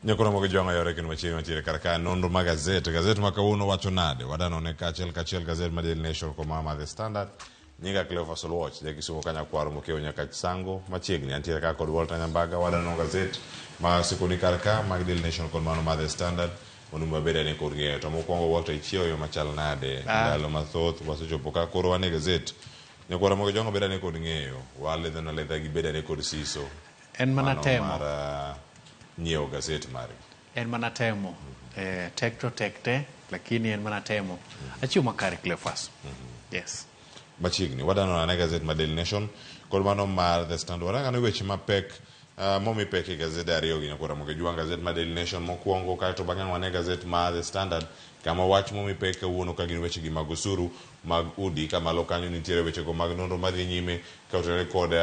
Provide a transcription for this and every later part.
Nyakoro mogi jwang'o yore kendo machiegni mantiere kar ka nonro mag gazet. Gazet ma kawuono wacho nade? Wadanone kaachiel kachiel gazet ma Daily Nation kod ma The Standard. Nyinga Cleophas Oluoch, ja Kisumo Kanyakwaro mokiewo nyaka Sango machiegni. Antiere ka kod Walter Nyambaga, wadano gazet ma siko ni kar ka mag Daily Nation kod mano ma The Standard mondo wabed ane kod ng'eyo. To mokwongo Walter, ichiewo yo machal nade? Ndalo mathoth wasechopo ka koro wan e gazet. Nyakwara mogi jwang'o bed ane kod ng'eyo. Waledhana aledha gi bed ane kod siso. En mana Mano temo. mar nyiewo gazet margi. En mana temo. Tek to tek te, lakini en mana temo. Achiewo makare Cleophas. Yes. Machiegni wadano ane gazet mar Daily Nation kod mano mar The Standard. Warang'ane weche mapek momi pek e gazede ariyo gi nyakwara moke jwang' gazet mar Daily Nation mokwongo kaeto bang'e wane gazet mar The Standard kama wach momi pek kawuono ka gin weche gi mag osuru mag udi ka malo kanyo nitiere wechego mag nonro madhi nyime ka otenore kod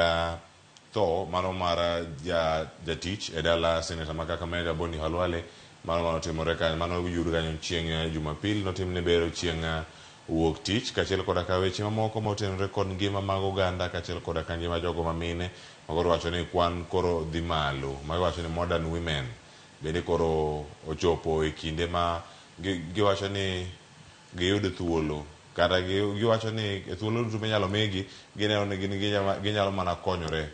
tho mano mar jatich e dala seneta ma Kakamega Boni Khalwale mano manotimore kanyo mano oyud kanyo chieng' Jumapil notimne bero chieng' wuok tich kaachiel koda ka weche mamoko motenore kod ngima mag oganda kaachiel koda ka ngima jogo mamine makoro wacho ni kwan koro dhi malo magiwacho ni modern women bende koro ochopo e kinde ma giwacho ni giyud thuolo kata giwacho ni e thuolo duto minyalo migi gineno ni gin ginyalo mana konyore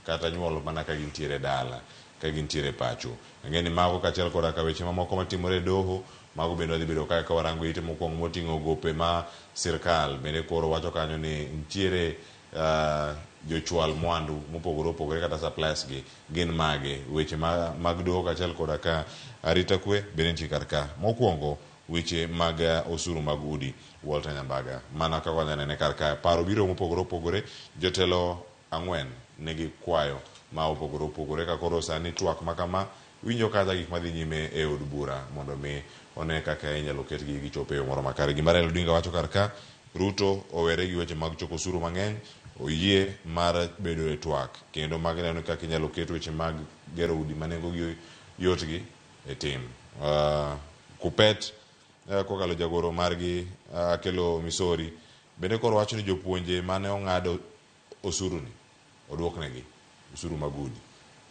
kata nyuol mana ka gintiere dala ka gintiere pacho. Ang'e ni mago kaachiel koda ka weche mamoko matimore e doho mago bende wadhi bedo kae ka warango ite mokwongo moting'o gope ma sirkal bende koro wacho kanyo ni nitiere jochwal mwandu mopogore opogore kata suppliers gi gin mage weche mag doho kaachiel koda ka arita kwe bende nitie kar ka. Mokwongo weche mag osuru mag udi Walter Nyambaga mana kaka wanyanene kar ka paro biro mopogore opogore jotelo ang'wen nigi kwayo ma opogore opogore ka koro sani twak ma kama winjo kacha gik madhi nyime e od bura mondo mi one kaka inyalo ketgi gichop e yo moro makare. Gima Raila Odinga wacho kar ka, Ruto owere gi weche mag choko osuru mang'eny, oyie mar bedo e twak kendo mag neno kaka inyalo ket weche mag gero udi ma nengogi yotgi e tim. Kupet kokalo jagoro margi Akelo Misori bende koro wacho ni jopuonje mane ong'ado osuru ni oduoknegi osuru mag udi.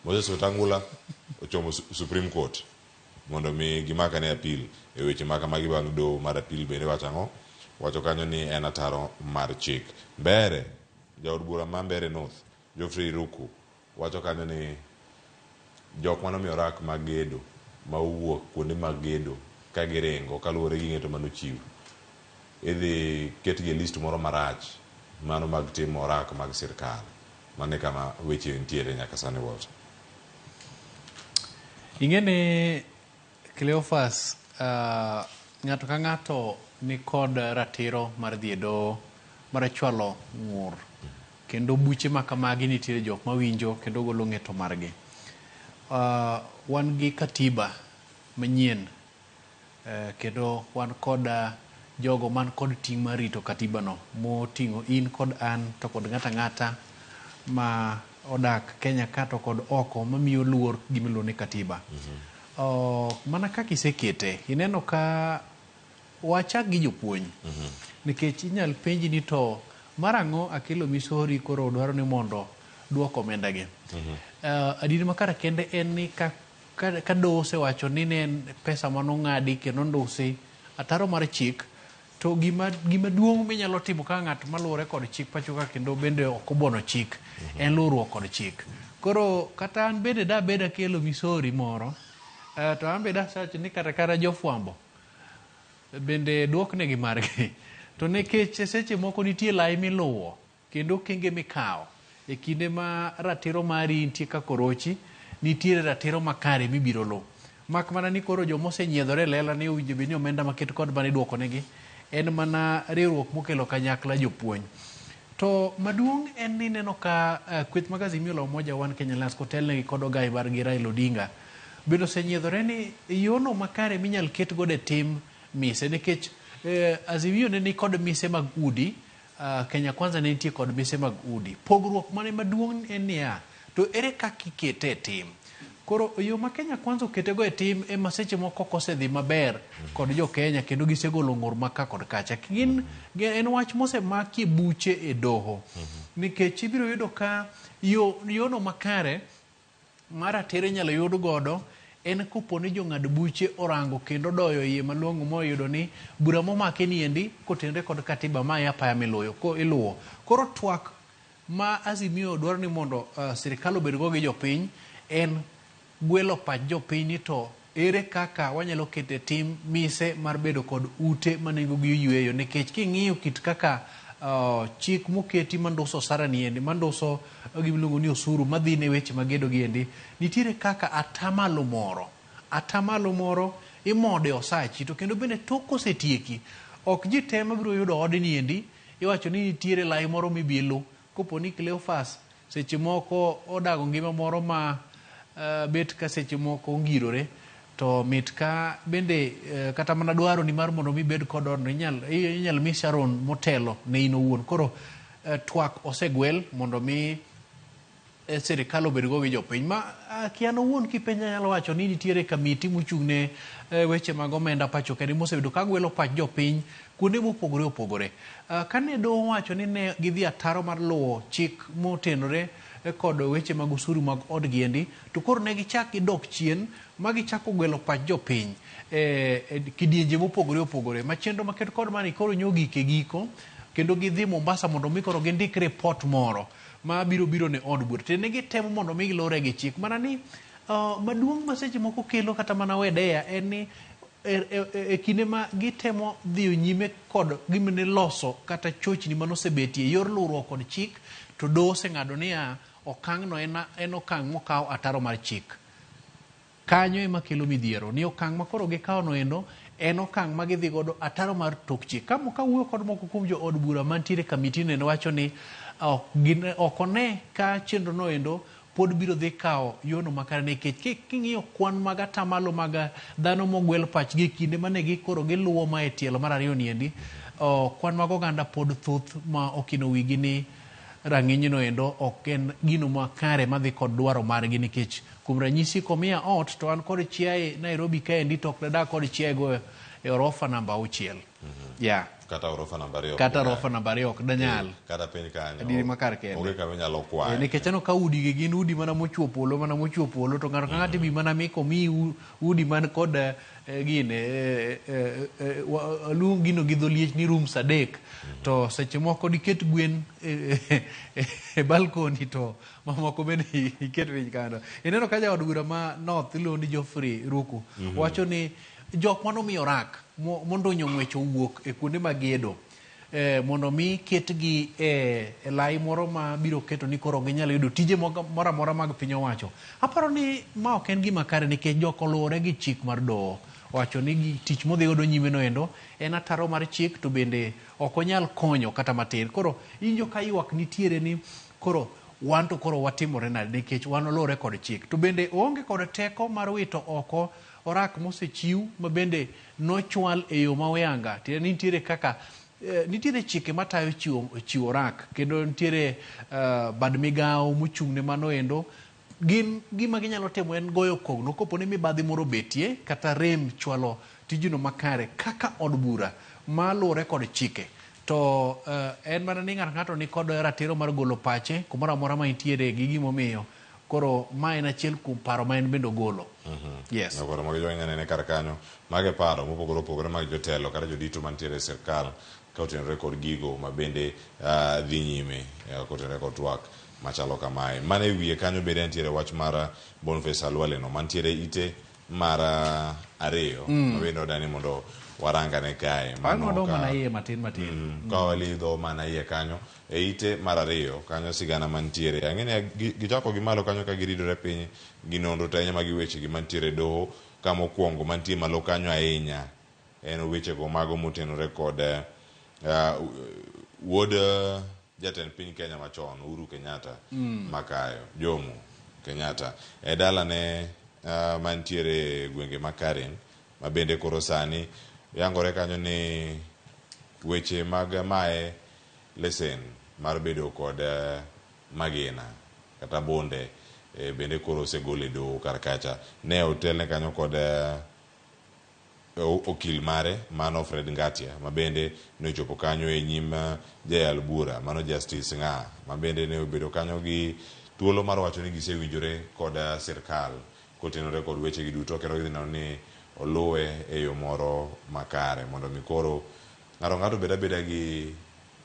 Moses Wetangula ochomo Supreme Court mondo mi gimakane appeal e weche ma kamagi bang' doho mar appeal bende wacho ang'o? Wacho kanyo ni en ataro mar chik. Mbere, jaod bura ma Mbere North, Geoffrey Ruku wacho kanyo ni jok manomiyo rak mag gedo ma owuok kuonde mag gedo ka giringo kaluwore gi ng'eto manochiw idhi ketgi e list moro marach mano mag timo rak mag sirkal. Mano e kama weche nitiere nyaka sani Walter. Ing'e ni Cleophas, ng'ato ka ng'ato ni kod ratiro mar dhi e doho mar chwalo ng'ur. Kendo buche ma kamagi nitiere jok mawinjo kendo golo ng'eto margi. Wan gi katiba manyien kendo wan kod jogo man kod ting' mar rito katiba no moting'o in kod an to kod ng'ato ang'ata ma odak Kenya ka to kod oko mamiyo luor gima iluongo ni katiba. Mana kaka isekete, ineno ka wachak gi jopuonj. Nikech inyal penji ni to mar ang'o Akelo Misori koro dwaro ni mondo duok omenda gi. Adieri makare kende en ni ka doho osewacho ni ne en pesa manong'adi kendo ondusi ataro mar chik, to gima duong' minyalo timo kaka ng'at maluwore kod chik pacho ka kendo bende ok obuono chik, en luwruok kod chik. Koro kata an bende dabed Akelo Misori moro, to an be dasewacho ni kata kata jofwambo bende duoknegi margi. To nikech seche moko nitie lai miluwo kendo okenge mikawo e kinde ma ratiro mari nitie kaka orochi, nitiere ratiro makare mibiro luw. Mak mana ni koro joma osenyiedhore e lela ni owinjo bed ni omenda maket kod mane iduoko negi en mana riwruok mokelo kanyakla jopuonj. To maduong' en ni ineno ka kweth mag Azimio la Umoja One Kenya Alliance kotelnegi kod ogai margi Raila Odinga bende osenyiedhore ni yono makare minyal ket godo e tim mise nikech Azimio ne nikod mise mag udi, Kenya Kwanza ne nitie kod mise mag udi. Pogruok mane maduong' en niya, to ere kaka ikete e tim? Koro yo ma Kenya Kwanza oketego e tim ema seche moko ok osedhi maber kod jo Kenya kendo gisegolo ng'ur ma ka kod kacha. Gin, en wach mosemakie buche e doho. Nikech ibiro yudo ka yo, yono makare ma ratiro inyalo yud godo en kopo ni jong'ad buche orango kendo doyo iye malong'o moyudo ni bura momake ni endi kotenre kod katiba ma e apaya miluyo ko iluwo. Koro twak ma Azimio dwaro ni mondo sirikal obedgo gi jopiny en gwelo pach jopiny ni to ere kaka wanyalo keto e tim mise mar bedo kod ute ma nengogi oyweyo nikech king'iyo kit kaka chik moketi manduso osara ni endi manduso gima iluongo ni osuru madhi ne weche mag gedo gi endi nitiere kaka atamalo moro atamalo moro imode osachi to kendo bende tok kosetieki ok ji te mabiro yudo odni endi iwacho ni nitiere lai moro mibi lu kopo ni Cleophas seche moko odago ngima moro ma bet ka seche moko ongirore to mit ka bende kata mana dwaro ni mar mondo mi ibed kod odno inyal mi Sharon motelo ne in owuon. Koro twak osegwel mondo mi sirikal obedgo gi jopiny ma kian owuon kipenja nyalo wacho ni nitiere kamiti mochung' ne weche mag omenda pacho kae mosebedo ka gwelo pach jopiny kuonde mopogore opogore. Kane doho owacho ni ne gidhi ataro mar luwo chik motenore kod weche mag osuru mag odgi endi to koro ne gichak gidok chien ma gichako gwelo pach jopiny e kidienje mopogore opogore ma chenro maket kod mani koro nyogik e giko kendo gidhi Mombasa mondo mi koro gindik report moro ma biro biro ne od bura. Tiende ni gitemo mondo mi gilure gi chik mana ni maduong' ma seche moko kelo kata mana wedeya en ni e kinde ma gitemo dhiyo nyime kod gima ne loso kata chochni manosebetie yor luwruok kod chik to doho oseng'ado niya okang'no en okang' mokaw ataro mar chik. Kanyo ema kelo midhiero ni okang' ma koro gikawo no endo en okang' ma gidhi godo ataro mar tok chik. Ka kawuoyo kod moko kuom jo od bura mantiere e kamiti no endo wacho ni ok one ka chenro no endo pod biro dhi kawo yono makare nikech king'iyo kwan mag atamalo mag dhano mogwel pachgi e kinde mane gi koro giluwo ma e tielo mar ariyo ni endi kwan mag oganda pod thoth ma okino wigi ni rang'iny no endo ok en gino makare madhi kod dwaro margi nikech kuom ranyisi komiya ot to an kod chiaye Nairobi kaendi to ok dadag kod chiaye go e orofa namba 6. Yeah. Kata orofa namba 2. Kata orofa namba 2 ok danyal. Kata piny kanyo. Adieri makar kende. Onge kama inyalo kwaye. Nikech aneno ka udi gi gin udi mana mochuo polo mana mochuo polo to ng'ato ka ng'ato ibi mana miko mi udi man kod gine aluong gino gi dholiech ni rooms 3 to seche moko diket gwen e balcony to mamoko bende iket piny kanyo. Ineno ka jaod bura ma North iluongo ni Geoffrey Ruku wacho ni jok manomiyo rak mondonyo ng'wech owuok e kuonde mag gedo mondo mi ketgi e lai moro ma biro keto ni koro ginyalo yudo tije moro amora mag piny owacho. Aparo ni ma ok en gima kare nikech jok oluwore gi chik mar doho. Owacho ni tich modhi godo nyime no endo en ataro mar chik to bende ok onyal konyo kata matin. Koro iwinjo ka ywak nitiere ni koro wan to koro watimore nade nikech wan oluwore kod chik. To bende oonge kod teko mar wito oko orak mosechiw ma bende nochwal e yo ma oyanga. Tiende ni nitiere kaka nitiere chike matayo chiwo rak kendo nitiere bad migawo mochung' ne mano endo. Gin gima ginyalo timo en goyo kogno kopo ni mibadhi moro obetie kata rem chwalo tijno makare kaka od bura maluwore kod chike. To en mana ni ng'ato ng'ato ni kod ratiro mar golo pache kumoro amora ma intiere gi gimomiyo. Koro ma en achiel kuom paro ma en bende ogolo. Yes. Koro magi jowinjo nene kar kanyo. Mage paro mopogore opogore mag jotelo kata jodito mantiere e sirkal ka otenore kod gigo ma bende dhi nyime kotenore kod twak machalo kamae. Mana e wiye kanyo bende nitiere wach mar Boniface Khalwale no mantiere ite mar 2 ma bende odani mondo warangane kae. Mano mana iye matin matin. Ka walidho mana iye kanyo e ite mar 2 kanyo sigana mantiere. Ang'e ni gichako gi malo kanyo ka giridore piny gi nonro to ahinya magi weche gi mantiere doho kama okwongo mantie malo kanyo ahinya en wechego mago motenore kod wuod jatend piny Kenya machon Uhuru Kenyatta makayo Jomo Kenyatta e dalane mantiere e gwenge ma Karen ma bende koro sani yangore kanyo ni weche mag maye lesen mar bedo kod magina kata bonde bende koro osegol e doho kar kacha. Ne otelne kanyo kod okil mare mano Fred Ngatia ma bende ne ochopo kanyo e nyim jayal bura mano Justice Ng'a ma bende ne obedo kanyo gi thuolo mar wacho ni gisewinjore kod sirkal. kotenore kod wechegi duto kendo gidhi neno ni oluwe e yo moro makare mondo mi koro ng'ato ng'ato obed abeda gi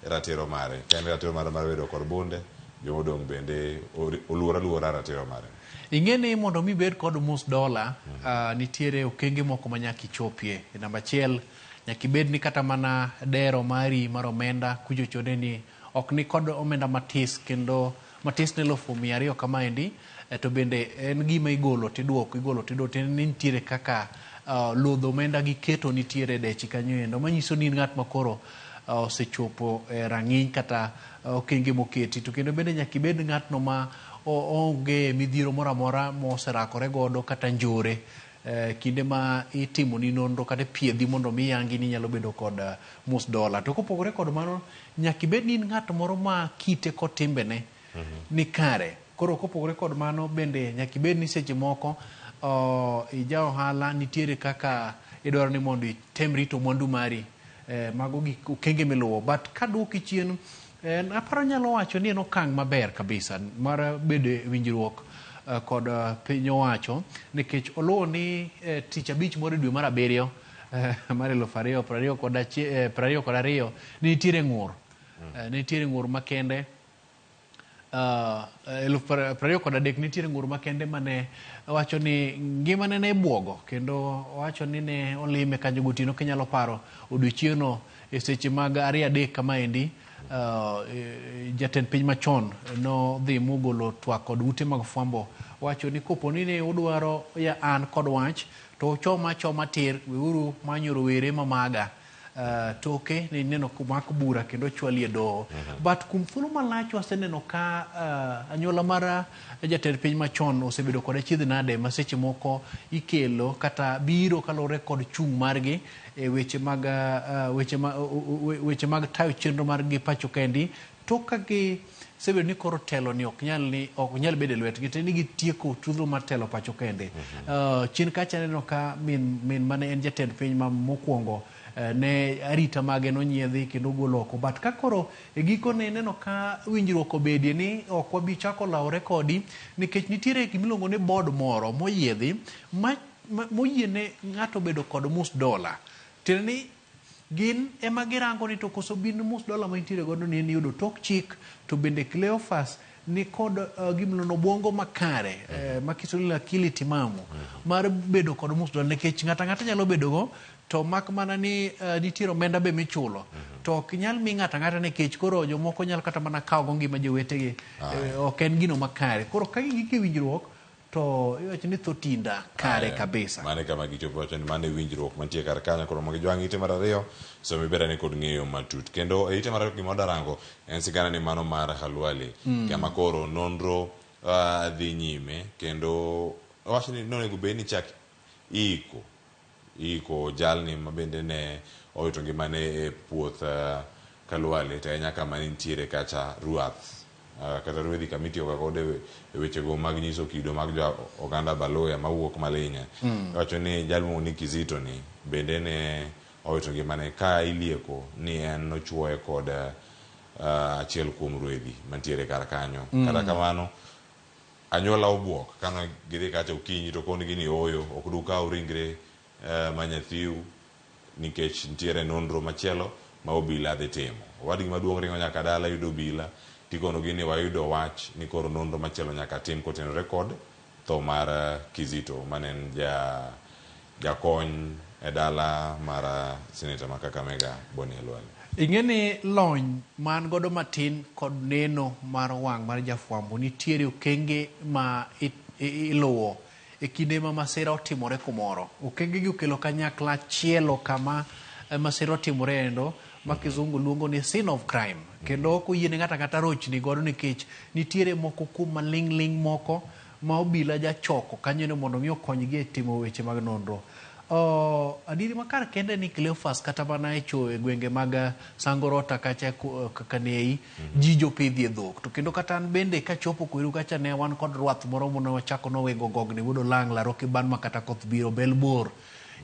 ratiro mare. Ka en ratiro mare mar bedo kod bunde, jomodong' bende oluor aluora ratiro mare. Ing'e ni mondo mi ibed kod mus dola, nitiere okenge moko ma nyaka ichopie. Namba achiel, nyaka ibed ni kata mana dero mari mar omenda kuchochone ni ok ni kod omenda matis kendo matis ne 200,000 kamaendi, to bende en gima igolo tiduoko, igolo tiduoko, tiende ni nitiere kaka lodho omenda gi keto nitiere e dechi kanyo endo, manyiso ni in ng'at ma koro osechopo e rang'iny kata okenge moketi. To kendo bende nyaka ibed ng'atno ma onge midhiero moro amora moserakore godo kata njore kinde ma itimoni nonro kata ipiedhi mondo mi yangi ni inyalo bedo kod mus dola. To kopogore kod mano, nyaka ibed ni in ng'at moro ma kite kod timbene ni kare. Koro kopogore kod mano bende nyaka ibed ni seche moko ija ohala nitiere kaka idwaro ni mondo item rito mwandu mari. Mago gik okenge miluwo. But kaduoki chien, aparo nyalo wacho ni en okang' maber kabisa mar bedo e winjruok kod piny owacho, nikech oluwo ni tich abich moro e dwe mar abiriyo mar elufu ariyo prariyo kod prariyo kod ariyo ne nitiere ng'ur. Ne nitiere ng'ur makende. Elufu prariyo kod adek nitiere ng'ur makende mane wacho ni ngimane ne buogo kendo owacho ni ne olime kanyo gotieno. Kinyalo paro odiochieng'no e seche mag ariyo adek kamaendi, jatend piny machon nodhi mogolo twak kod ute mag fwambo, wacho ni kopo ni ne udwaro ya an kod wach to uchoma achoma tir, weuru manyo rowere mamaga. Toke ne neno komak bura kendo ochwalie doho. But kuom thuolo malach waseneno ka anyuola mar jatend piny machon osebedo kod achiedh nade ma seche moko ikelo kata biro kaluwore kod chung' margi e weche mag, weche ma, weche mag tayo chenro margi pacho kendi. Tok ka gi sebedo ni koro telo ni ok nyal ni ok nyal bedo e lwetgi, tiende ni gitieko thuolo mar telo pacho kende. Chien kacha aneno ka min mane en jatend piny ma mokwongo ne arita mage nonyiedhi kendo ogol oko. But ka koro e gikone ineno ka winjruok obedie ni ok wabi chako lawore kodi nikech nitiere gimiluongo ni board moro moyiedhi moyiene ng'ato bedo kod mus dola. Tiende ni gin ema girango ni to koso bin mus dola ma intiere godo ni en yudo tok chik, to bende Cleophas ni kod gimiluongo ni obwongo makare, ma Kiswahili akili timamu, mar bedo kod mus dola, nikech ng'ato ang'ata nyalo bedo go to mak mana ni nitiere omenda be michulo. To ok nyal mi ng'ato ang'ata nikech koro jomoko nyalo kata mana kawo go ngima jowetegi. Ok en gino makare. Koro ka gigik e winjruok to iwacho ni tho tinda kare kabisa. Mano e kama gichopo wacho ni mano e winjruok mantie kar kanyo. Koro mondo gijwang' ite mar ariyo, somo ibed kod ng'eyo matut. Kendo e ite mar ariyo gima wadwa en sigana ni mano mar Khalwale. Kama koro nonro dhi nyime kendo wacho ni nonego bed ni chak iko jalni ma bende ne owito ngimane e puoth Khalwale, to ahinya kama nitiere kacha ruath kata ruedhi kama itiyoga godo e wechego mag nyiso kido mag jo oganda Baluya mawuok Malinya. Iwacho ni jal miluongo ni Kizito ni bende ne owito ngimane ka ilieko ni en nochuoye kod achiel kuom ruedhi mantiere kar kanyo. Kata kamano anyuola obuok kane gidhi kacha okinyi to konigi ni ooyo ok dukaw ringre ma nyathiu nikech nitiere nonro machielo ma obila dhi timo. Owadgi maduong' ringo nyaka dala yudo obila tikonogi ni wayudo wach ni koro nonro machielo nyaka tim kotenore kod tho mar Kizito mane en jakony e dala mar seneta ma Kakamega Boni Khalwale. Ing'e ni lony man godo matin kod neno mar wang' mar jafwambo nitiere okenge ma iluwo e kinde ma masira otimore kumoro. Okenge gi okelo kanyakla chielo kama masira otimore endo ma kizungu luongo ni scene of crime. Kendo ok oyiene ng'ato ang'ata rochni godo nikech nitiere moko kuom maling' ling' moko ma obila jachoko kanyo ni mondo mi okonygi e timo weche mag nonro. Adieri makar kende ni Cleophas kata mana e choyo e gwenge mag Sangorota kacha Kanei, ji jopidhie dhok. To kendo kata an bende kachopo kweru kacha ne wan kod rwath moro mane wachako nowego gogni wuod Olang'la roki ban ma kata koth biro bel bor.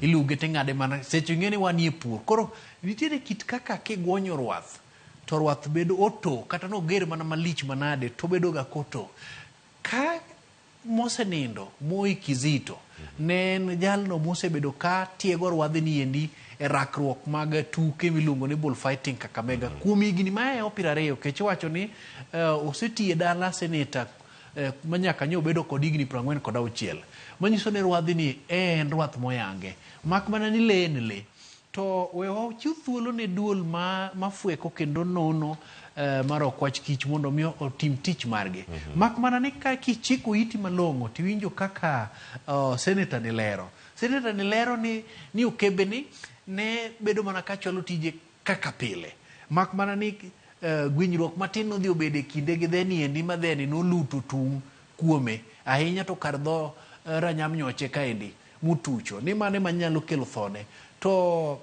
Iluge ting'ade mana seche ing'e ni wanie pur. Koro nitiere kit kaka kiguonyo rwath to rwath bedo oto kata noger mana malich manade to obedo ga koto. Ka Mosenindo Moi Kizito ne en jalno mosebedo ka tiego rwadhni endi e rakruok mag tuke miluongo ni bullfighting Kakamega kuom higni mahewo 20 kech iwacho ni osetiyo e dala seneta manyaka nyo obedo kod higni 46 manyiso ni rwadhni en rwath moyange mak mana ni le en le. To we wachiw thuolo ne duol ma mafweko kendo nono mar okwach kich mondo mi otim tich margi. Mak mana ni ka kichiko iti malong'o tiwinjo kaka seneta ni lero. Seneta ni lero ni ni okebe ni ne bedo mana ka chwalo tije kaka pile. Mak mana ni gwinyruok matin nodhi obedo e kinde gi dheni endi ma dheni noluto tung' kuome ahinya to kar dho ranyam nyoche kaendi motucho ni mano ema nyalo kelo thone to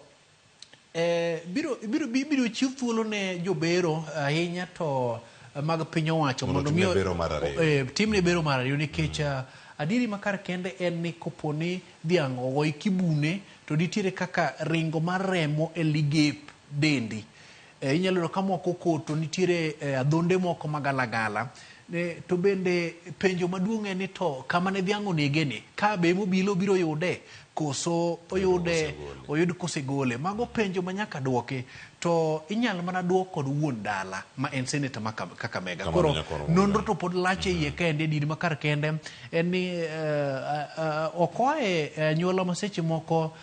biro biro ibiro chiw thuolo ne jobero ahinya to mag piny owacho Mondo mondo mi timne bero mar ariyo. Timne bero mar ariyo nikech adieri ma kar kende en ni kopo ni dhiang' ogoyi kibune to nitiere kaka ringo mar remo e ligep dendi. Inyalo yudo ka moko okoto nitiere adhonde moko magalagala. To bende penjo maduong' en ni to kama ne dhiang' onege ni ka be mobilo biro yude koso oyude oyud kosegole. Mago penjo ma nyaka duoki to inyalo mana duok kod wuon dala ma en seneta ma Kakamega. Kamano Koro nyaka warom nonro godo. to pod lach e iye kaendi e diri ma kar kende en ni ok oa e anyuola ma seche moko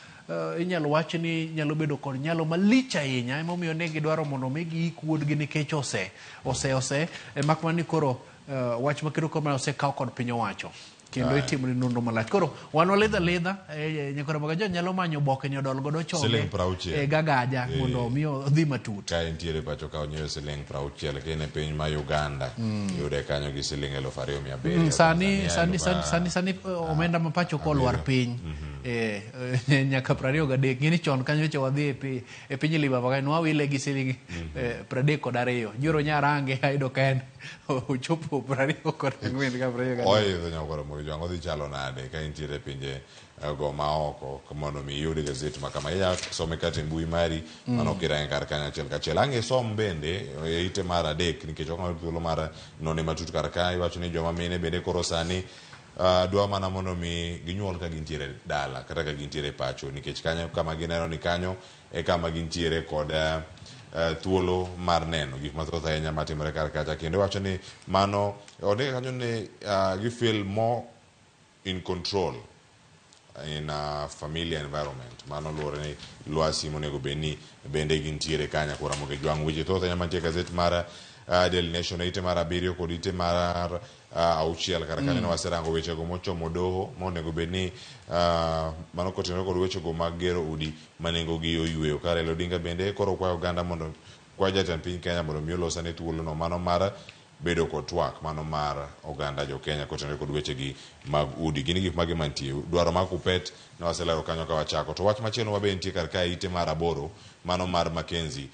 inyalo wach ni nyalo bedo kod nyalo malich ahinya emomiyo ne gidwaro mondo mi giik wuodgi nikech ose ose ose mak mana ni koro wach makendo koro osekaw kod piny owacho kendo itimo ne nonro malach. Koro wan walidho alidha nyakoro magajo nyalo manyo oboke ni odol godo chonge Siling 60. Gagaja mondo mi odhi matut. Ka entiere pacho ka onyiewo siling 60 ka in e piny ma Uganda yude kanyo gi siling 2700. Sani Tanzania sani elufu sani sani sani omenda ma pacho ka olwar abiriyo. piny nyaka 23. Ng'eni chon kanyo cha wadhi e piny libamba kanyo nwawile gi siling 32. Nyoro nyarange ayudo ka en ochopo 24 ka 23. Oidho nyakoro Mojwang' odhi chalo nade ka intiere e pinje go ma oko mondo mi iyud gazet ma kama. Inyalo some kata e mbui mari mano kirange kar kanyo achiel kachiel. Ang' isom bende e ite mar 3 nikech ok wayud thuolo mar none matut kar ka. Iwacho ni joma mine bende koro sani dwa mana mondo mi ginyuol ka gintiere dala kata ka gintiere pacho nikech kanyo kama gineno ni kanyo e kama gintiere kod thuolo mar neno gik mathoth ahinya matimore kar kacha. Kendo iwacho ni mano ondike kanyo ni gi feel more in control in a familiar environment. Mano luwore ni lwasi monego bed ni bende gintiere kanyo koro Ramogi Jwang'. Weche thoth ahinya mantie e gazet mar Daily Nation e ite mar 7 kod ite mar 6 kar kanyo ne waserango wechego mochomo doho monego bed ni mano kotenore kod wechego mag gero udi ma nengogi oyweyo. Ka Raila Odinga bende koro kwayo oganda mondo kwayo jatend piny Kenya mondo mi olosane thuolono mano mar bedo kod twak mano mar oganda jo Kenya kotenore kod wechegi mag udi. Gin gik mage mantie? Dwaro mar Kuppet ne waselero kanyo ka wachako. To wach machielo ma be nitie kar kae ite mar 8 mano mar Mackenzie.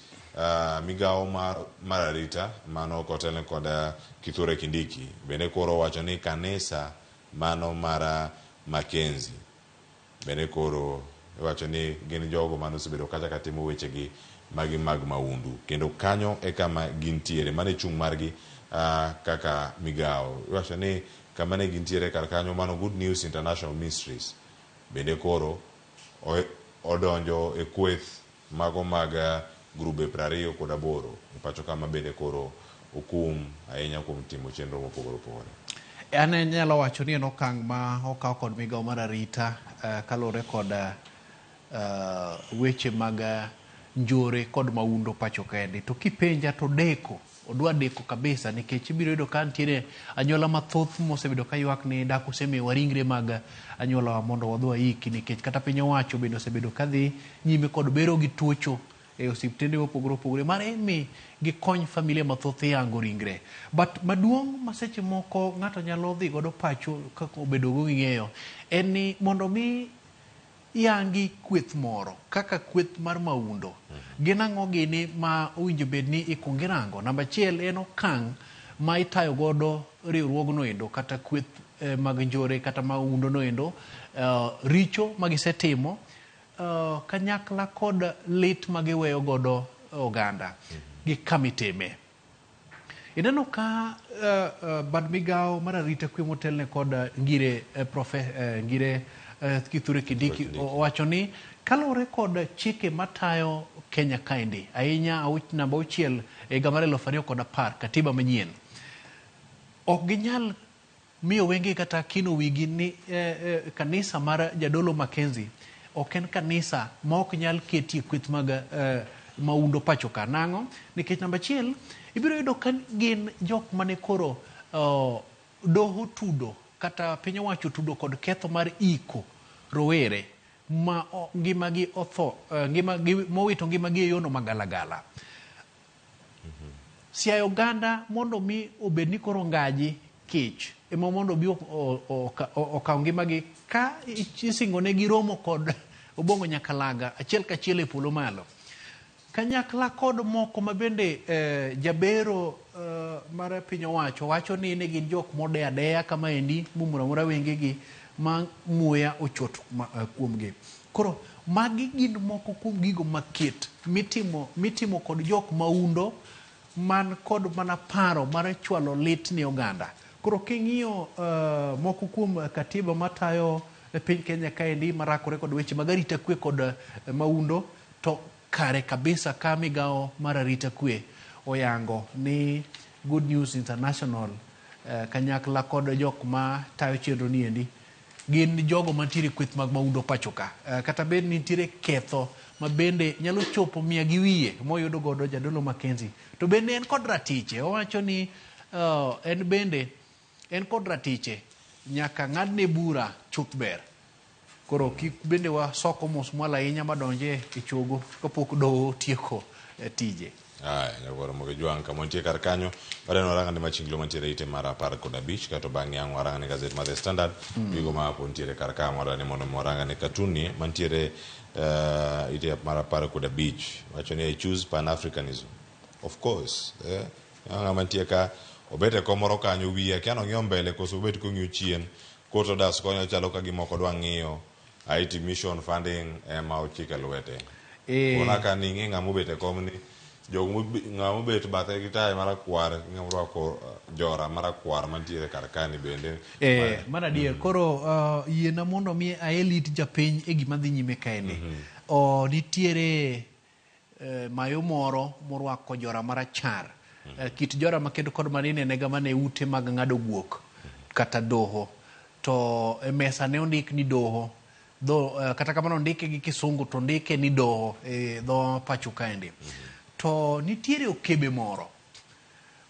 Migawo mar arita mano kotelne kod Kithure Kindiki bende koro owacho ni kanisa mano mar Mackenzie bende koro iwacho ni gin jogo mane osebedo kacha ka timo wechegi magi mag maundu kendo kanyo e kama gintiere mano e chung' margi kaka migawo. Iwacho ni kama ne gintiere kar kanyo mano Good News International Ministries bende koro odonjo e kweth mago mag grube 28 e pacho kama bende koro okum ahinya kuom timo chenro mopogore opogore. An anyalo wacho ni en okang' ma okaw kod migawo mar arita kaluwore kod weche mag njore kod maundo pacho kaendi. To kipenja to deko, odwa deko kabisa nikech ibiro yudo ka nitiere anyuola mathoth mosebedo ka ywak ni dak osemiyowa ringre mag anyuolawa mondo wadhi waiki nikech kata piny owacho bende osebedo ka dhi nyime kod bero gi tuocho e osiptende mopogore opogore mar mi gikony familia mathoth yango ringre. But maduong' ma seche moko ng'ato nyalo dhi godo pacho kaka obedo go gi ng'eyo en ni mondo mi yangi kweth moro kaka kweth mar maundo. Gin ang'o gini ma owinjo bed ni ikuong irango? Namba achiel en okang' ma itayo godo riwruogno endo kata kweth mag njore kata maundo no endo, richo ma gisetimo kanyakla kod lit ma giweyo godo oganda gi kama itime. Ineno ka bad migawo mar arita kwe motelne kod Ngire Ngire Kithure Kindiki owacho ni kaluwore kod chike matayo Kenya kaendi ahinya namba 6 e higa mar 2010 katiba manyien ok ginyal miyo wenge kata kino wigi ni kanisa mar Jadolo Mackenzie ok en kanisa ma ok nyal ketie kweth mag maundo pacho ka. Nang'o? Nikech namba 1 ibiro yudo ka gin jok mane koro doho tudo kata piny owacho tudo kod ketho mar iko rowere ma ngimagi otho, ngimagi mowito ngimagi e yono magalagala. Siayo oganda mondo mi obed ni koro ngaji kech ema mondo obi okaw ngimagi ka isingo negi romo kod Obong'o Nyakalaga achiel kachiel e polo malo. Kanyakla kod moko ma bende jabero mar piny owacho wacho ni ne gin jok modeyo adeya kamaendi momoro amora wengegi ma muya ochot kuomgi. Koro magi gin moko kuom gigo maket mitimo kod jok maundo man kod mana paro mar chwalo lit ne oganda. Koro king'iyo moko kuom katiba matayo piny Kenya kaendi marakore kod weche mag arita kwe kod maundo to kare kabisa ka migawo mar arita kwe oyango ni Good News International kanyakla kod jok ma tayo chenro ni endi gin jogo mantiere kweth mag maundo pacho ka. Kata bed ni nitiere ketho ma bende nyalo chopo 100 gi wiye moyudo godo Jadolo Mackenzie to bende en kod ratiche. Owacho ni en bende en kod ratiche nyaka ng'adne bura chuth ber. Koro kik bende wasoko mos mwalo ahinya madonje e chogo kapok doho otieko tije. Aya, nyakwar Ramogi Jwang' kama wantie kar kanyo wadeno warang'ane machinglo mantiere ite mar 15 kato bang'e ang' warang'ane gazet mar The Standard gigo ma po nitiere kar ka wadwani mondo mi warang'ane katuni mantiere ite mar 15 wacho ni I choose Pan-Africanism. Of course, ng'ama nitie ka obet e kom moro kanyo wiye akia nong'iyo mbele koso obet kong'iyo chien koto das konyo chalo ka gima ok odwa ng'iyo Haiti Mission Funding ema ochike lwete. Ona ka ni ing'e ng'ama obet e kom ni jogo ng'ama obet bathe gi tai marakwar ng'ama orwako jora marakwar mantiere kar kani bende. Mano adier. Koro yiena mondo mi ael it japiny e gima dhi nyime kaeni. Nitiere mayo moro morwako jora marachar. Kit jora makendo kod mane inenega mana e ute mag ng'ado guok kata doho. To e mesa ne ondik ni doho. Kata kamano ondike gi kisungu to ondike ni doho e dho pacho kaendi. To nitiere okebe moro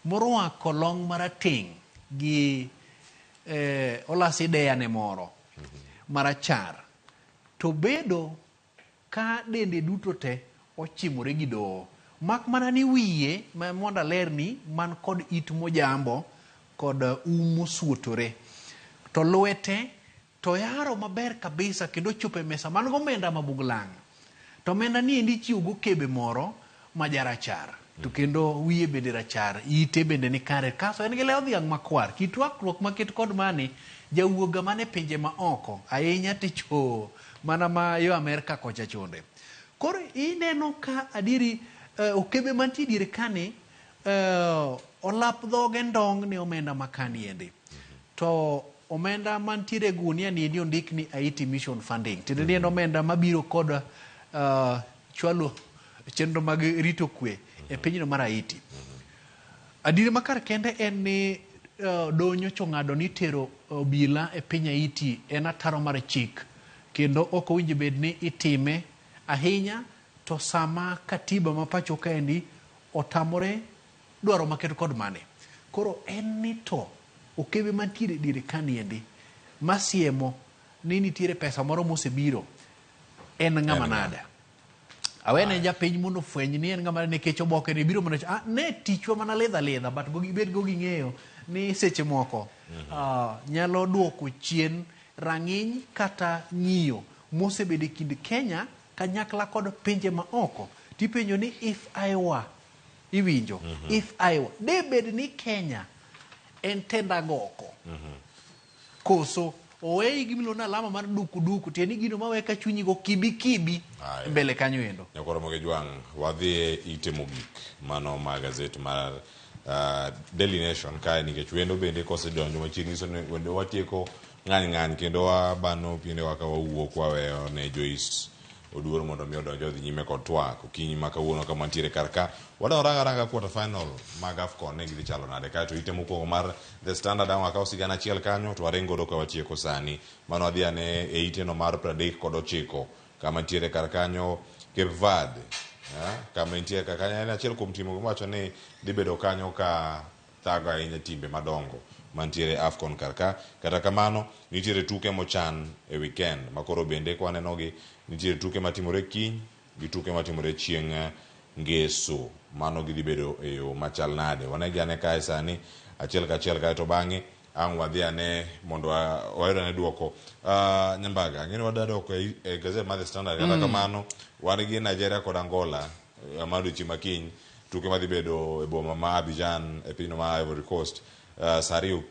morwako long marateng' gi olasi deyane moro marachar. To bedo ka dende duto te ochimore gi doho. Mak mana ni wiye ma mondo aler ni man kod it mojambo kod um mosuotore. To lwete to yaro maber kabisa kendo chopo e mesa man gomenda mabuglang'. To omenda ni endi ichiwo gokebe moro ma jarachar. To kendo wiye bende rachar, ite bende ni kare. Kaso en gi lew dhiang' makwar. Kit rwakruok maket kod mani, jawuoga mane pinje ma oko, ahinya ticho mana ma yo Amerka kocha chonde. Koro ineno ka adieri okebe mantie diere kani, olap dhoge ndong' ne omenda makani endi. To omenda mantiere e gunia ni endi ondik ni Haiti Mission Funding. Tiende ni en omenda mabiro kod chwalo chenro mag rito kwe e pinyno mar Haiti. Adieri makar kende en ni doho nyocha ong'ado ni tero obila e piny Haiti en ataro mar chik kendo ok owinjo bed ni itime ahinya to sama katiba ma pacho kaendi otamore dwaro maket kod mane. Koro en ni to okebe mantiere diere kaniendi masiemo ni nitiere pesa moro mosebiro en ng'ama nade. Awene japiny mondo ofweny ni en ng'ama nikech oboke ni biro mana ne tichwa mana lidha lidha but go gibed go ging'eyo ni seche moko nyalo duoko chien rang'iny kata ng'iyo mosebedo e kind Kenya kanyakla kod pinje ma oko. Tipenjo ni if I were, iwinjo, if I were, de bed ni Kenya en tend agoko. Koso oweyi gimiluongo ni alama mar duku duku, tiende ni gino mawe ka chunyi go kibi kibi mbele kanyo endo. Nyakwar Ramogi Jwang', wadhi e ite mogik mano ma gazet mar Daily Nation kae nikech wendo bende kosedonjo machiegni nyiso ni wendo watieko ng'any ng'any kendo wabano piendewa ka wawuok waweyo ne Joyce Oduor mondo mi odonj odhi nyime kod twak okinyi ma kawuono kama wantiere kar ka. Wadwa rang aranga quarter final mag AFCON ne gidhi chalo nade kaeto ite mokwongo mar The Standard ang' wakaw sigana achiel kanyo to waring godo ka watieko sani. Mano wadhi ane e iteno mar 39 kama nitiere kar kanyo Cape Verde kama entie kar kanyo en achiel kuom timbe miwacho ni dhi bedo kanyo ka thago ahinya timbe madongo mantiere AFCON kar ka. Kata kamano, nitiere tuke mochan e weekend ma koro bende kwanenogi, nitiere tuke matimore kiny gi tuke matimore chieng' Ngeso. Mano gidhi bedo e yo machal nade? Wanegi ane kae sani achiel kachiel kaeto bang'e ang' wadhi ane mondo wayud ane duoko. Nyambaga, ang'e ni wadwa dok e gazet mar The Standard, kata kamano wan gi Nigeria kod Angola ma odiochieng' ma kiny. Tuke madhi bedo e boma ma Abidjan e pinyno ma Ivory Coast saa 2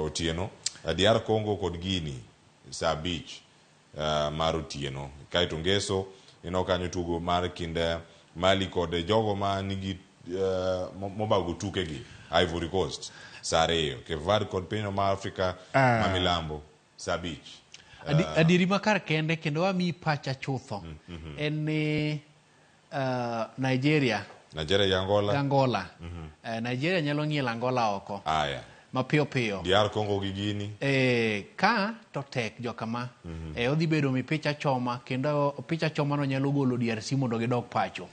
otieno. DR Congo kod Guinea saa 5 mar otieno. Kaeto Ngeso ineno kanyo tugo mar kind Mali kod jogo ma nigi mobago tukegi Ivory Coast saa 2. Cape Verde kod pinyno ma Afrika ma milambo saa 5. Adieri ma kar kende kendo amiyi pacha chutho en ni Nigeria Nigeria gi Angola. Angola. Nigeria nyalo ng'ielo Angola oko. Aya. Mapiyo piyo. DR Congo gi Guinea. Ka to tek jokama. Odhi bedo mipicha choma kendo picha choma no nyalo golo DRC mondo gidog pacho.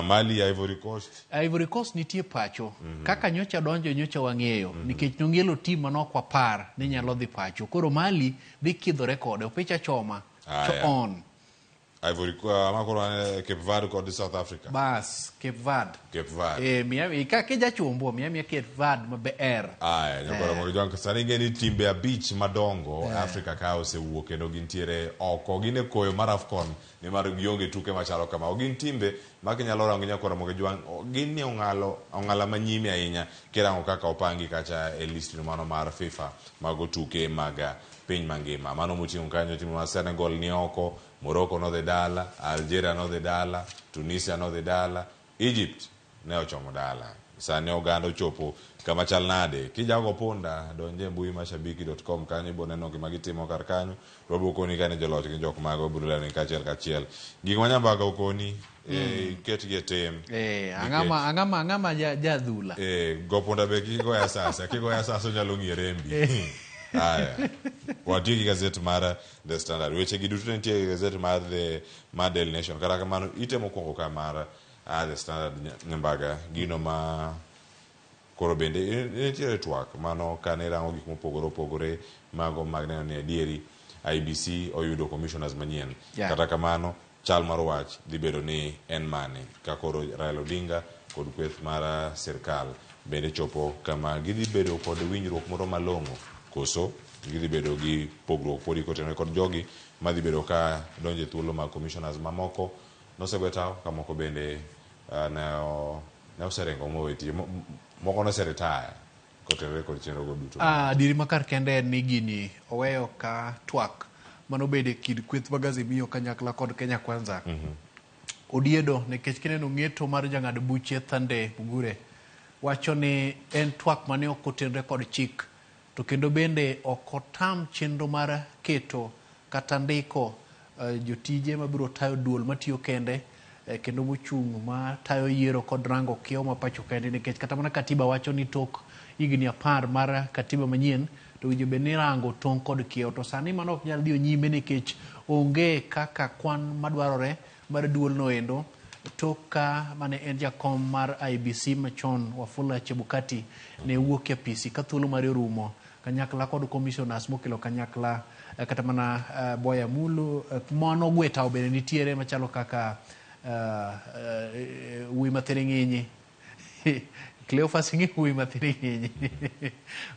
Mali, Ivory Coast. Ivory Coast nitie pacho. Kaka nyocha donjo nyocha wang'eyo. Nikech nong'ielo tim mane ok wapar ni nyalo dhi pacho. Koro Mali dhi kidhore kode. Opicha choma. To on. Ivory makoro Cape Verde kod South Africa. Bas, Cape Verde. Cape Verde. Miami, ka kijachombo miami Cape Verde maber. Aya, nyakoro mondo jwank sani ing'e ni timbe 5 madongo Afrika ka osewuok kendo gintiere oko. Gin e koyo mar AFCON nimar gionge tuke machalo kama. Gin timbe ma kinyalo rango nyakoro mondo jwang gin ni ong'alo ong'ala manyime ahinya kirango kaka opangi kacha e list mano mar FIFA mago tuke mag piny mangima. Mano moting'o kanyo timbe mar Senegal ni oko, Morocco nodhi dala, Algeria nodhi dala, Tunisia nodhi dala, Egypt ne ochomo dala. Sani oganda ochopo kama chal nade? Kijago punda, donje e mbui mashabiki.com kanyo ibo neno gima gitimo kar kanyo. To wabiro koni ka ni joloch gin jok mago wabiro leroni kachiel kachiel. Gik ma Nyambaga okoni, ketgi e tim. Ang'ama jadhula. Go punda be kik igoye asasa, kigoye asasa onyalo ng'iye rembi. Aya. Watiyo gi gazet mar The Standard. Weche gi duto nitie e gazet mar The mar Daily Nation. Kata kamano ite mokwongo ka mar The Standard Nyambaga gino ma koro bende nitiere twak mano kane rango gik mopogore opogore mago mag neno ni adieri IEBC oyudo commissioners manyien. Kata kamano chal mar wach dhi bedo ni en mane ka koro Raila Odinga kod kweth mar sirkal bende chopo kama gidhi bedo kod winjruok moro malong'o koso gidhi bedo gi pogruok podi kotenore kod jogi madhi bedo ka donjo e thuolo mag commissioners mamoko nosegwe tawo ka moko bende ne oseringo mowe tich moko noseretire kotenore kod chenro go duto. Adieri ma kar kende en ni gini oweyo ka twak manobedo e kind kweth mag Azimio kanyakla kod Kenya Kwanza. Odiedo nikech kineno ng'eto mar jang'ad buche Thande Mugure wacho ni en twak mane ok otenre kod chik to kendo bende ok otam chenro mar keto kata ndiko jotije mabiro tayo duol matiyo kende kendo mochung' ma tayo yiero kod rango kiewo ma pacho kende nikech kata mana katiba wacho ni tok higni 10 mar katiba manyien to winjo bed ni rango tong' kod kiewo to sani mano ok nyal dhi nyime nikech onge kaka kwan madwarore mar duol no endo tok ka mane en jakom mar IEBC machon Wafula Chebukati ne wuok e apisi ka thuolo mare orumo kanyakla kod commissioners mokelo kanyakla kata mana Boya Mulu mano gwe tawo bende nitiere machalo kaka Wuoyi Mathiring'inyi Cleophas ing'e Wuoyi Mathiring'inyi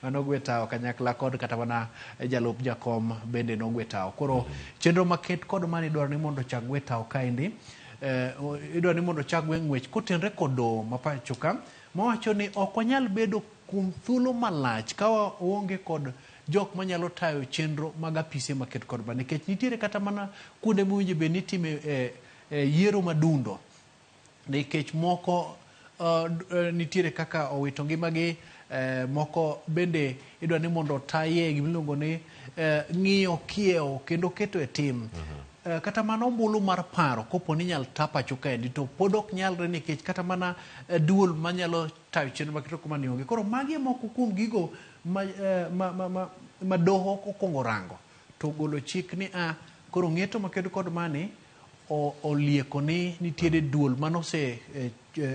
mano gwe tawo kanyakla kod kata mana jalup jakom bende nogwe tawo. Koro chenro maket kod mani idwaro ni mondo ochak gwe tawo kaendi idwaro ni mondo ochak gwe ng'wech kotenre kod doho ma pacho ka mawacho ni ok wanyal bedo kuom thuolo malach ka waonge kod jok manyalo tayo chenro mag apise maket kod ma nikech nitiere kata mana kuonde mowinjo bed ni itime yiero madundo nikech moko Nitiere kaka owito ngimagi, moko bende idwa ni mondo otaye gima iluongo ni ng'iyo kiewo kendo keto e tim. Kata mana ombulu mar paro kopo ni inyal ta pacho kaendi to pod ok nyalre nikech kata mana duol manyalo tayo chenro maketo kuma ni onge. Koro magi e moko kuom gigo ma, ma, ma, ma, ma doho okwongo rango to ogolo chik ni a koro ng'eto makedo kod mani olieko ni nitiere duol manose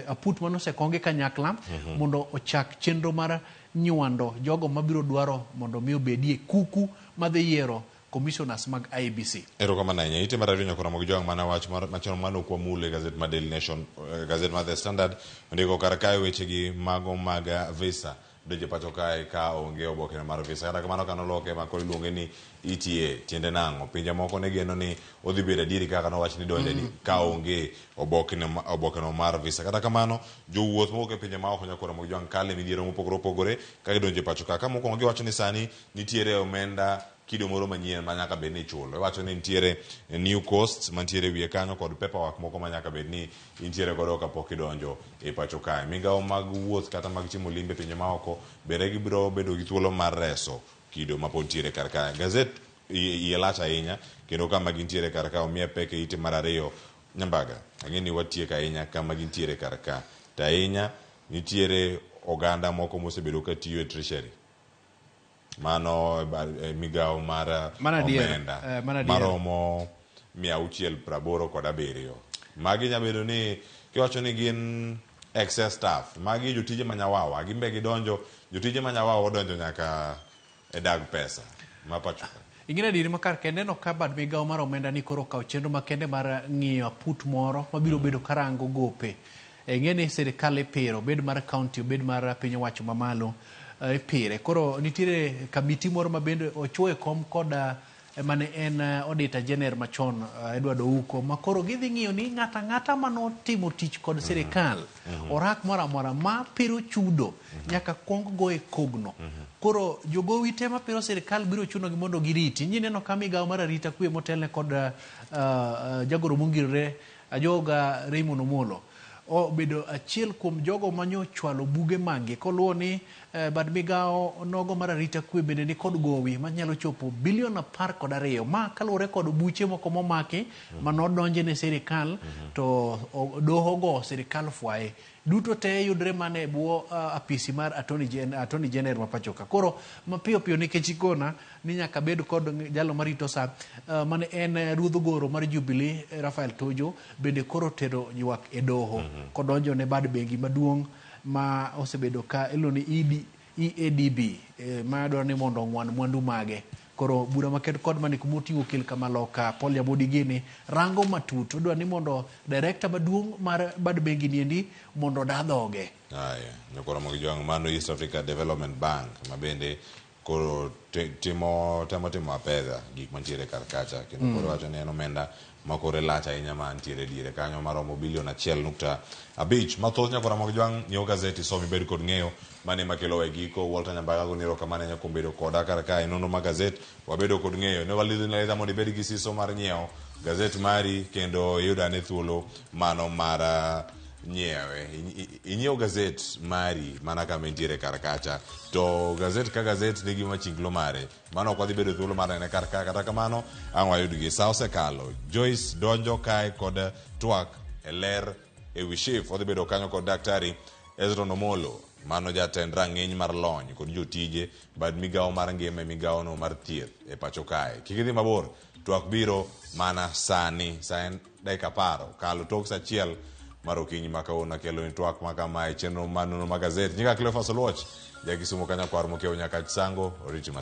aput manosekongi kanyakla mondo ochak chenro mar nywando jogo mabiro dwaro mondo mi obedie kuku madhi yiero commissioners mag IEBC. Erokamano ahinya. Ite mar ariyo nyakora Ramogi Jwang' mana wach mar machon mano ok wamulo e gazet mar Daily Nation, gazet mar The Standard ondiko kar kae wechegi mago mag visa donjo pacho kae ka onge oboke mar visa. Kata kamano kanoloke ma koro iluonge ni ETA, tiende nang'o? Pinje moko ne geno ni odhi bedo adieri kaka nowach ni donjo ka onge obokeno mar visa. Kata kamano jowuoth mowuok e pinje maoko nyakora Ramogi Jwang' kale midhiero mopogore opogore ka gidonjo e pacho ka. Ka mokwongo giwacho ni sani nitiere omenda kido moro manyien ma nyaka bed ni ichulo. Iwacho ni nitiere new costs mantiere wiye kanyo kod paperwork moko ma nyaka bed ni intiere godo kapok idonjo e pacho kae. Migawo mag wuoth kata mag timo limbe e pinje maoko bende gibiro bedo gi thuolo mar reso kido ma pod ntiere kar kae. Gazet iye lach ahinya kendo kama gintiere kar ka omiye pek e ite mar ariyo. Nyambaga, ang'e ni watieko ahinya kama gintiere kar ka. To ahinya nitiere oganda moko mosebedo ka tiyo e treasury. Mano e migawo mar omenda maromo 687. Magi nya bedo ni kiwacho ni gin excess staff, magi jotije manyawawa, gin be gidonjo, jotije manyawawa odonjo nyaka e dag pesa ma pacho ka. Ing'e adieri ma kar kende no ka bad migawo mar omenda ni koro okawo chenro makende mar ng'iyo aput moro mabiro bedo karango gope. Ing'e ni sirikal ipiro, obed mar county, obed mar piny owacho mamalo, ipire. Koro nitiere kamiti moro ma bende ochuo e kom kod mane en auditor general machon Edward Ouko, ma koro gidhi ng'iyo ni ng'ata ang'ata manotimo tich kod sirikal, orak moro amora ma piro chudo nyaka kuong goye kogno. Koro jogowi te mapiro sirikal biro chunogi mondo giriti. Ineno ka migawo mar arita kwe motelne kod jagoro mongirore Ajoga Raymond Omolo obedo achiel kuom jogo manyochwalo buge mage koluwo ni bad migawo nogo mar arita kwe bende ni kod gowi manyalo chopo bilion 12 ma kaluwore kod buche moko momaki manodonje ne sirikal to doho go sirikal fwaye duto te yudre mana e bwo apisi mar Attorney General ma pacho ka. Koro mapiyo piyo nikech ikona ni nyaka bed kod jalo marito sa mane en ruodh goro mar Jubilee Raphael Tuju bende koro tero ywak e doho kodonjo ne bad bengi maduong' ma osebedo ka iluongo ni EADB ma dwaro ni mondo ong'wan mwandu mage. Koro bura maked kod mani kuma oting'o okil kamaloka Paul Nyabodi gini rango matut odwa ni mondo director maduong' mar bad bengi niendi mondo oda dhoge. Aya, nyakora Ramogi Jwang' mano East Africa Development Bank ma bende koro timo temo timo apedha gik mantiere kar kacha kendo koro wacho ni en omenda ma kore lach ahinya mantiere diere kanyo maromo bilion 1.5. Mathoth nyakora Ramogi Jwang' nyiew gazeti som ibed kod ng'eyo mane makelo e giko. Walter Nyambaga goni erokamano ahinya kuom bedo koda kar kae e nonro mar gazet. Wabedo kod ng'eyo ne walidhni alidha mondo ibed gi siso mar nyiewo gazet mari kendo iyud ane thuolo mano mar nyiewe. Inyiew gazet mari mana kama intiere kar kacha. To gazet ka gazet nigi machinglo mare. Mano ok wadhi bedo thuolo mar nene kar ka. Kata kamano ang' wayudgi. Sa osekalo. Joyce donjo kae kod twak e ler e wi SHIF. Odhi bedo kanyo kod Daktari Ezron Omolo. Mano jatend rang'iny mar lony kod jotije bad migawo mar ngima e migawono mar thieth e pacho kae. Kik idhi mabor, twak biro mana sani. Sa en dakika 10 okalo tok sa 1 mar okinyi ma kawuono akelo ni twak ma kama e chenro mar nonro mar gazet. Nyinga Cleophas Oluoch, ja Kisumo kanyakwar mokiewo nyaka Sango, oriti masawa.